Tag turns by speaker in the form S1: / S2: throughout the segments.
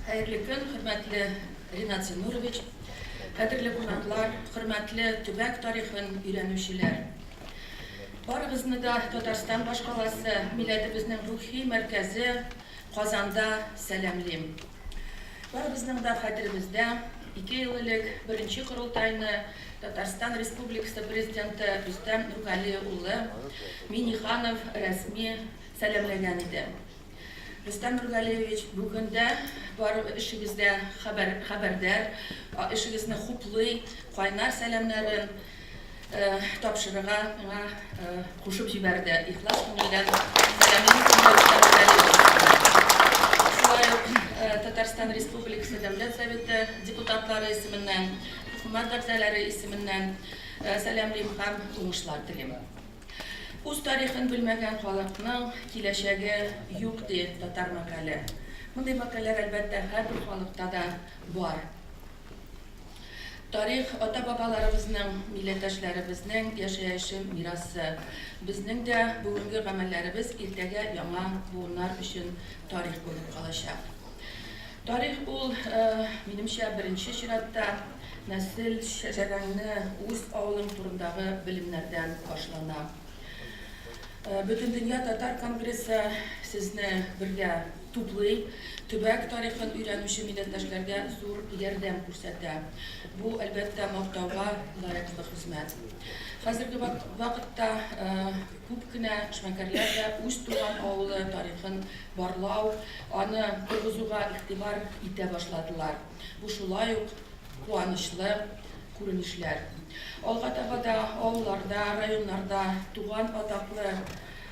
S1: Хәерле көн, хөрмәтле Ринат Зиннурович, кадерле кунаклар, хөрмәтле төбәк тарихын өйрәнүчеләр. Барыгызны да Татарстан башкаласы, милләтебезнең рухи мәркәзе Казанда сәламлим. Барыбызның да хәтеребездә, 2 ел элек беренче корылтайны Татарстан Республикасы Президенты Рөстәм Нургали улы Миңнеханов рәсми сәламләгән иде. Рөстәм Нургалиевич, бүген дә бар эшегездә хәбәр, хәбәрдар, эшегезне хуплый, кайнар сәламнәрен тапшырырга миңа кушып җибәрде. Ихлас күңелдән сәламлим Рөстәм Нургалиевич. Шулай ук Татарстан Республикасы Дәүләт Советы депутатлары исеменнән, хөкүмәт әгъзалары исеменнән сәламлим һәм уңышлар телим. Үз тарихын белмәгән халыкның киләчәге юк, ди татар мәкале. Мондый мәкальләр, әлбәттә, һәрбер халыкта да бар. Тарих, ата-бабаларыбызның, милләттәшләребезнең яшәеше мирасы. Безнең дә бүгенге гамәлләребез иртәгә яңа буыннар өчен тарих булып калачак. Тарих ул, минемчә, беренче чиратта, нәсел шәҗәрәңне, үз авылың турындагы белемнәрдән башлана. Бөтендөнья татар конгрессы сезне бергә туплый, төбәк тарихын өйрәнүче милләттәшләргә зур ярдәм күрсәтә. Бу, әлбәттә, мактауга лаеклы хезмәт. Хәзерге вакытта күп кенә эшмәкәрләр дә үз туган авылы тарихын барлау, аны торгызуга игътибар итә башладылар. Бу шулай ук куанычлы күренешләр. Алга таба да авылларда, районнарда туган атаклы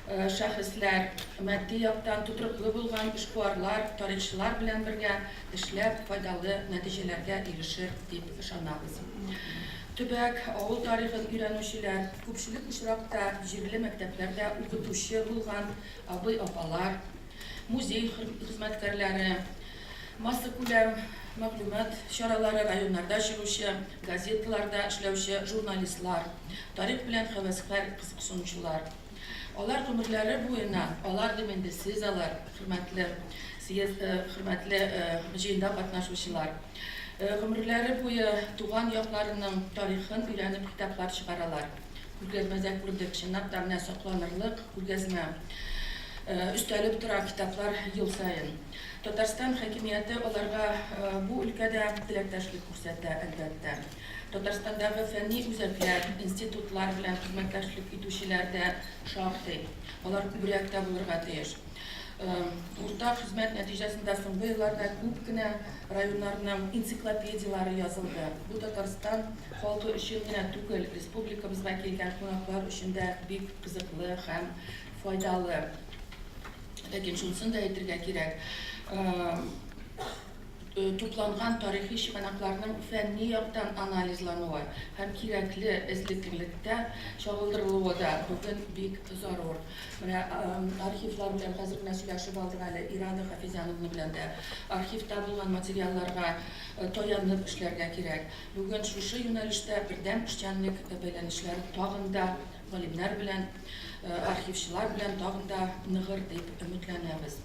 S1: шәхесләр, матди яктан тотрыклы булган эшкуарлар, тарихчылар белән бергә эшләп, файдалы нәтиҗәләргә ирешер дип ышанабыз. Төбәк, авыл тарихын өйрәнүчеләр, күпчелек очракта җирле мәктәпләрдә укытучы булган абый-апалар, музей хезмәткәрләре, массакүләм мәгълүмат чаралары, районнарда чыгучы газеталарда эшләүче журналистлар, тарих белән һәвәскәр кызыксынучылар. Алар гомерләре буена, алар дим инде, сез алар, хөрмәтле съезд, хөрмәтле җыенда катнашучылар, гомерләре буе туган якларының тарихын өйрәнеп китаплар чыгаралар. Күргәзмәдә күрдек, чынлап та менә сокланырлык күргәзмә. Өстәлеп тора китаплар ел саен. Татарстан хакимияте аларга бу өлкәдә теләктәшлек күрсәтә, әлбәттә. Татарстандагы фәнни үзәкләр, институтлар белән хезмәттәшлек итүчеләр дә шактый. Алар күбрәк тә булырга тиеш. Уртак хезмәт нәтиҗәсендә соңгы елларда күп кенә районнарның энциклопедияләре язылды. Бу Татарстан халкы өчен генә түгел, республикабызга килгән кунаклар өчен дә бик кызыклы һәм файдалы. Ләкин шунысын да әйтергә кирәк, тупланган тарихи чыганакларның фәнни яктан анализлануы һәм кирәкле эзлеклелектә чагылдырылуы да бүген бик зарур. Менә архивлар белән хәзер генә сөйләшеп алдык әле, Ирада Хафизяновна белән дә. Архивта булган материалларга таянып эшләргә кирәк. Бүген шушы юнәлештә бердәм эшчәнлек бәйләнешләре тагын да галимнәр белән, архивчылар белән тагын да ныгыр дип өметләнәбез.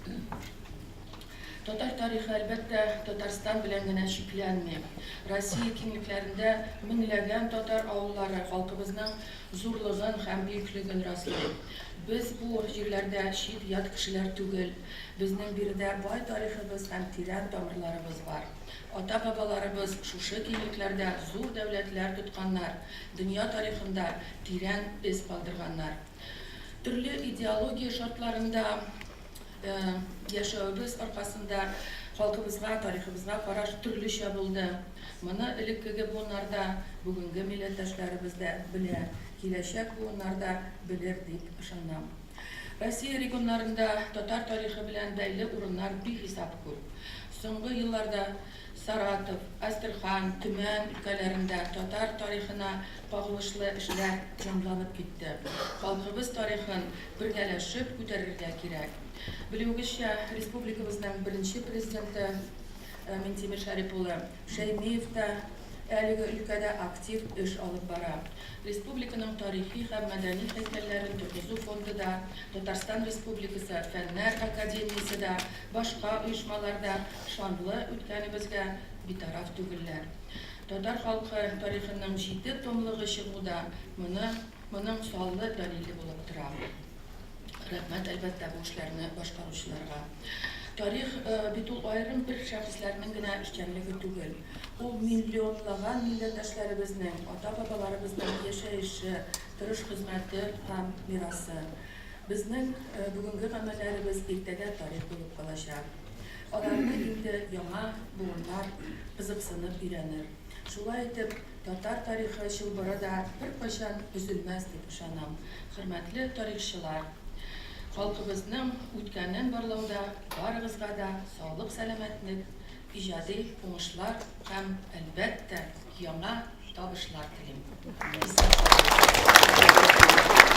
S1: Татар тарихы, әлбәттә, Татарстан белән генә чикләнми. Россия киңлекләрендә меңләгән татар авыллары халкыбызның зурлыгын һәм бөеклеген раслый. Без бу җирләрдә чит-ят кешеләр түгел. Безнең биредә бай тарихыбыз һәм тирән тамырларыбыз бар. Ата-бабаларыбыз шушы киңлекләрдә зур дәүләтләр тотканнар, дөнья тарихында тирән эз калдырганнар. Төрле идеология шартларында яшәвебез аркасында халкыбызга, тарихыбызга караш төрлечә булды. Моны элеккеге буыннар да, бүгенге милләттәшләребез дә белә, киләчәк буыннар да белер дип ышанам. Россия регионнарында татар тарихы белән бәйле урыннар бихисап күп. Соңгы елларда Саратов, Әстерхан, Төмән өлкәләрендә татар тарихына кагылышлы эшләр җанланып китте. Халкыбыз тарихын бергәләшеп күтәрергә кирәк. Белүегезчә, республикабызның беренче Президенты Минтимер Шәрип улы Шәймиев та әлеге өлкәдә актив эш алып бара. Республиканың тарихи һәм мәдәни һәйкәлләрен торгызу фонды да, Татарстан Республикасы Фәннәр академиясе дә, башка оешмалар да шанлы үткәнебезгә битараф түгелләр. Татар халкы тарихының җиде томлыгы чыгу да моны моның саллы дәлиле булып тора. Рәхмәт, әлбәттә, бу эшләрне башкаручыларга. Тарих бит ул аерым бер шәхесләрнең генә эшчәнлеге түгел. Ул миллионлаган милләттәшләребезнең, ата-бабаларыбызның яшәеше, тырыш хезмәте һәм мирасы. Безнең бүгенге гамәлләребез иртәгә тарих булып калачак. Аларны инде яңа буыннар кызыксынып өйрәнер. Шулай итеп, татар тарихы чылбыры да беркайчан өзелмәс дип ышанам. Хөрмәтле тарихчылар! Халкыбызның үткәнен барлауда барыгызга да саулык-сәламәтлек, иҗади уңышлар һәм, әлбәттә, яңа табышлар телим. Исән калыгыз!